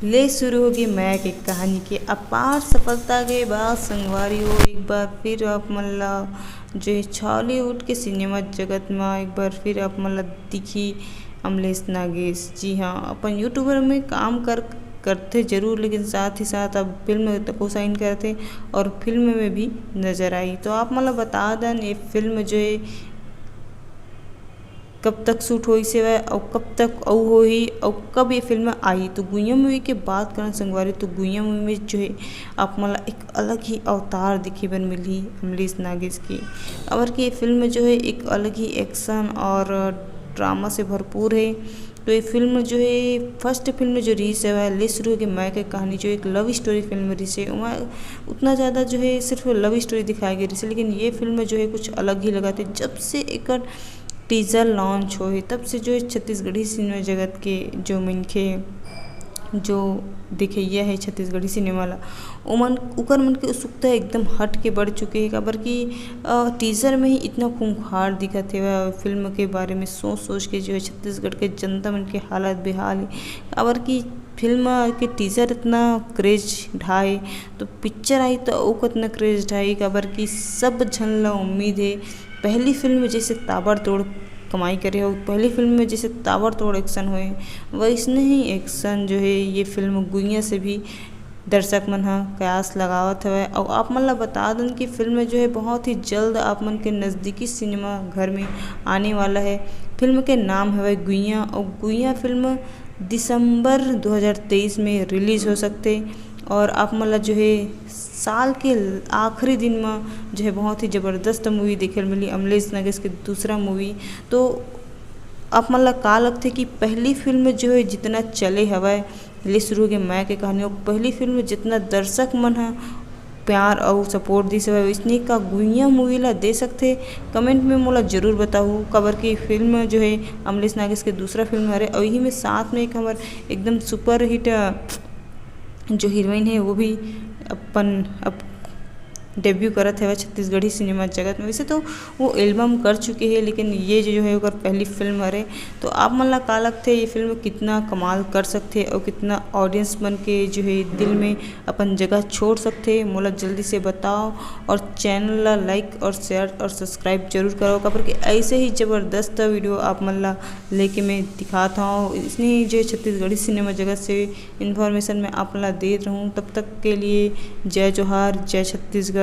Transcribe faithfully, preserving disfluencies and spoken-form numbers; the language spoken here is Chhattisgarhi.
ले शुरू होगे मया के कहानी के अपार सफलता के बाद संगवारी हो, एक बार फिर आप मन ला जो है छॉलीवुड के सिनेमा जगत में एक बार फिर आप मन ला दिखी अमलेश नागेश। जी हाँ, अपन यूट्यूबर में काम कर करते जरूर, लेकिन साथ ही साथ अब फिल्म को साइन करते और फिल्म में भी नजर आई। तो आप मन ला बता दन, ये फिल्म जो है कब तक शूट होइस हवय अउ कब तक अउ होही अउ कब ये फिल्म आही। तो गुइया मूवी के बात करन संगवारी, तो गुइया मूवी में जो है आप मन ला एक अलग ही अवतार देखे बर मिलही अमलेश नागेश के। काबर कि ये फिल्म जो है एक अलग ही एक्शन और ड्रामा से भरपूर है। तो ये फिल्म जो है फर्स्ट फिल्म जो रिलीज हवय ले शुरू होगे मया के कहानी, जो एक लव स्टोरी फिल्म रिलीज है, ओमा उतना ज़्यादा जो है सिर्फ लव स्टोरी दिखाई गई रहिसे, लेकिन ये फिल्म जो है कुछ अलग ही लगथे। जब से एकर टीजर लॉन्च होए तब से जो है छत्तीसगढ़ी सिनेमा जगत के जो मनखे जो देखइया है छत्तीसगढ़ी सिनेमा ला, ओमन ओकर मन के उत्सुकता एकदम हट के बढ़ चुके है। काबर कि अ, टीजर में ही इतना खूंखार दिखत हवय, फिल्म के बारे में सोच सोच के जो है छत्तीसगढ़ के जनता मन के हालत बेहाल है। काबर कि फिल्म के टीजर इतना क्रेज ढाए, तो पिक्चर आई तो अउ कतना क्रेज ढाई। काबर कि सब झन ला उम्मीद है, पहली फिल्म में जैसे ताबड़तोड़ कमाई करे हो, पहली फिल्म में जैसे ताबड़तोड़ एक्शन होए, वैसने ही एक्शन जो है ये फिल्म गुइया से भी दर्शक मन ह कयास लगावत हवय। अउ आप मन ला बता दन कि फिल्म जो है बहुत ही जल्द आप मन के नज़दीकी सिनेमा घर में आने वाला है। फिल्म के नाम हवय गुइया, अउ गुइया फिल्म दिसंबर दो हज़ार तेईस में रिलीज हो सकथे। और आप मन ला जो है साल के आखिरी दिन में जो है बहुत ही ज़बरदस्त मूवी देखे ल मिली, अमलेश नगेश के दूसरा मूवी। तो आप मन ला का लगथे कि पहली फिल्म जो है जितना चले हवय, ले शुरू होगे मया के कहानी, और पहली फिल्म जितना दर्शक मन ह प्यार अउ सपोर्ट दिस हवय, वैसने का गुइया मूवी ला दे सकथे? कमेंट में मोला जरूर बताहू, काबर कि फिल्म जो है अमलेश नागेश के दूसरा फिल्म हरे, और यही में साथ में एक हमर एकदम सुपरहिट, अ, जो हीरोइन है वो भी अपन अब डेब्यू करत हवय छत्तीसगढ़ी सिनेमा जगत में। वैसे तो वो एल्बम कर चुके हैं, लेकिन ये जो है ओकर पहली फिल्म हरे। तो आप मन ला का लगथे ये फिल्म कितना कमाल कर सकथे और कितना ऑडियंस मन के जो है दिल में अपन जगह छोड़ सकथे? मोला जल्दी से बताओ और चैनल ला लाइक और शेयर और सब्सक्राइब जरूर करो, काबर कि ऐसे ही ज़बरदस्त वीडियो आप मन ला लेके मैं दिखात हूँ। इसने ही जो है छत्तीसगढ़ी सिनेमा जगत से इन्फॉर्मेशन मैं आप मन ला देत रहूँ। तब तक के लिए जय जोहार, जय छत्तीसगढ़।